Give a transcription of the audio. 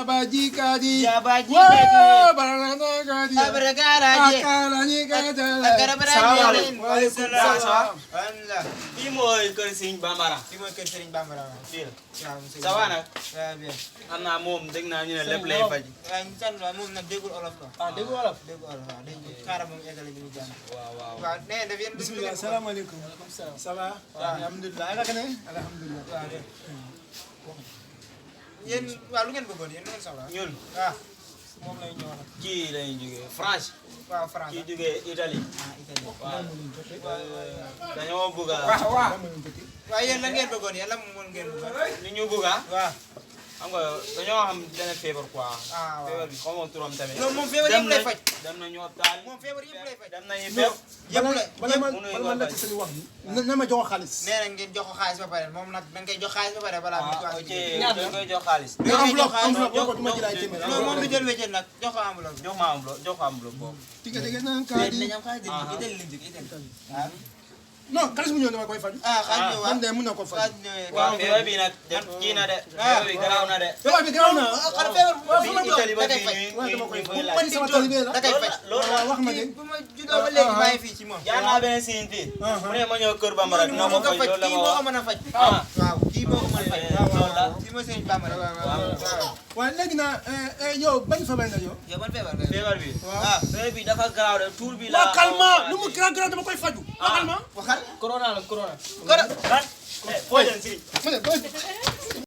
Jabaji kadi. Jabaji Wah, kadi. barana kadi. Abragaraje. Akalani kadi. Abragaraje. Waalaikumsalam. Allah. Fii mooy kër Serigne Bambara. Fii mooy kër Serigne Bambara. Fii la. waaw monsieur. Ça va nag. waaw bien. xam naa moom dégg naa ñu ne lépp lay faj. waaw ñu sant waaw moom nag déggul olof quoi. ah dégg wolof. déggul olof waaw dégg xaaral moom eggale bi ñu jàng. waaw waaw. waaw nee def yéen. Bismillah, salaamaaleykum. Ça va? Alhamdulillah. Naka ne? Alhamdulillah. waaw dégg yéen waaw lu ngeen bëggoon yéen lu ngeen soxla. ñun waaw moom lay ñëw nag. kii lañu jógee France. waaw France kii jógee Italie. ah Italie. waaw dañoo bëgg a. waaw yéen lan ngeen bëggoon yéen lan moom ngeen bëggoon. ni ñu bëgg a. waaw. xam nga dañoo xam benn feebar quoi. waaw feebar bi xaw ma turam tamit. non moom feebar yëpp lay faj. dem nañu hôpital. moom feebar yëpp lay faj. dem nañu fépp. yëpp la bala ma nekk seen wax bi. na ma jox xaalis. nee na ngeen jox ko xaalis ba pare moom nag da nga koy jox xaalis ba pare balaa muy ah jox ok dañ koy jox xaalis. enveloppe ko duma jël ay téeméer. non moom du jël wéccet nag jox ko enveloppe. jox ma enveloppe jox ko enveloppe boobu. Tiga naan kadi. dinañ am xaalis Italie lañ jógee Italie. Non, xaalis bu ñëw dama koy faju. xaalis ñëw man de mun na ko faju. xaalis ñëwee. waaw feebar bi nag kii na de. feebar bi garaaw na de. Feebar bi garaaw na. xanaa feebar bu fii Italie ba fii ñu koy fay bu laaj. man sama talibé la. da koy faj. loolu la wax ma de. bu ma juddoo ba léegi maa ngi fii ci moom. jaar naa benn siin fii. mu ne ma ñëw Kër Bambara dina ko faj loolu la kii ma moo ko wax. mën a faj. ah waaw kii moo ko mën a faj. loolu la. kii mooy Serigne Bambara. waaw. waaye léegi nag yow ban feebar nga yow. yow ban feebar nga. feebar bi. waaw. feebar bi dafa garaaw de tuur bi la. waa calma lu mu garaaw garaaw dama koy faju. waa calma. waxal. corona la corona. Koro. foo jëm si. ma ne